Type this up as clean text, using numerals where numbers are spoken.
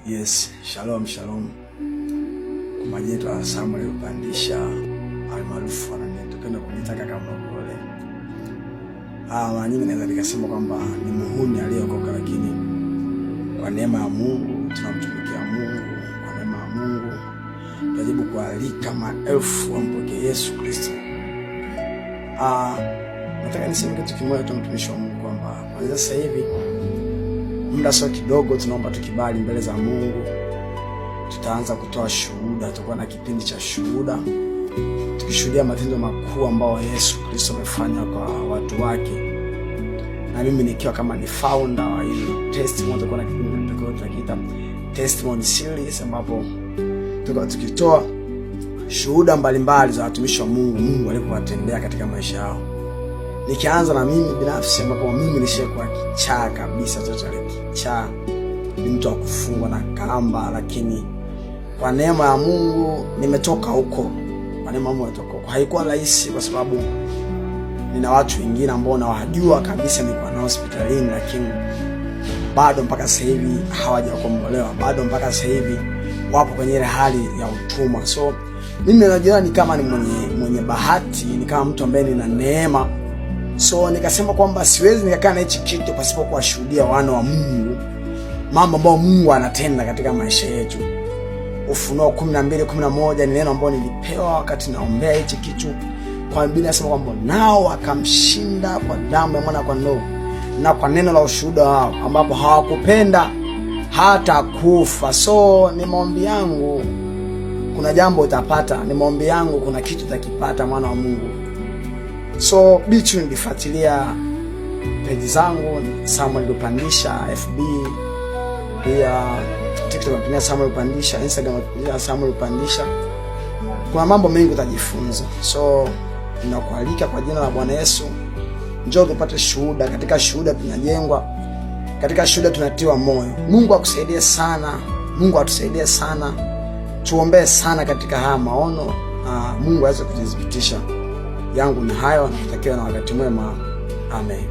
Yes, shalom shalom. Kwa majina ya Samuel Rupandisha almaarufu wananipenda kuniita kaka Mlokole. Mara nyingi naweza nikasema kwamba ni muhuni aliyeokoka, lakini kwa neema ya Mungu tunamtumikia Mungu. Kwa neema ya Mungu tunajaribu kualika maelfu wampokee Yesu Kristo. Nataka niseme kitu kimoja tu, mtumishi wa Mungu, kwamba kwanza sasa hivi muda sio kidogo, tunaomba tukibali mbele za Mungu, tutaanza kutoa shuhuda. Tutakuwa na kipindi cha shuhuda, tukishuhudia matendo makuu ambayo Yesu Kristo amefanya kwa watu wake, na mimi nikiwa kama ni founder wa hii testimony. Tutakuwa na kipindi tunakiita testimony series, ambapo tutakuwa tukitoa shuhuda mbalimbali za watumishi wa Mungu, Mungu alipowatendea katika maisha yao, nikianza na mimi binafsi, ambapo mimi nishakuwa kichaa kabisa, totally kichaa, ni mtu wa kufungwa na kamba, lakini kwa neema ya Mungu nimetoka huko. Kwa neema ya Mungu nimetoka huko. Haikuwa rahisi kwa sababu nina watu wengine ambao nawajua kabisa, nilikuwa nao hospitalini, lakini bado mpaka sasa hivi hawajakombolewa, bado mpaka sasa hivi wapo kwenye ile hali ya utumwa. So mimi najiona ni kama ni mwenye bahati, ni kama mtu ambaye nina neema. So nikasema kwamba siwezi nikakaa na hichi kitu pasipo kuwashuhudia wana wa Mungu mambo ambayo Mungu anatenda katika maisha yetu. Ufunuo 12:11 ni neno ambalo nilipewa wakati naombea hichi kitu. Kwa Biblia inasema kwamba nao wakamshinda kwa damu ya mwana kondoo na kwa neno la ushuhuda wao, ambapo hawakupenda hata kufa. So ni maombi yangu, kuna jambo utapata. Ni maombi yangu, kuna kitu utakipata, mwana wa Mungu. So bichu nilifuatilia peji zangu Samuel Rupandisha FB, pia TikTok natumia Samuel Rupandisha, Instagram natumia Samuel Rupandisha. Kuna mambo mengi utajifunza, so ninakualika kwa jina la Bwana Yesu, njoo tupate shuhuda. Katika shuhuda tunajengwa, katika shuhuda tunatiwa moyo. Mungu akusaidie sana, Mungu atusaidie sana, tuombee sana katika haya maono, Mungu aweze kuthibitisha. Yangu ni hayo, nakutakia na wakati mwema. Amen.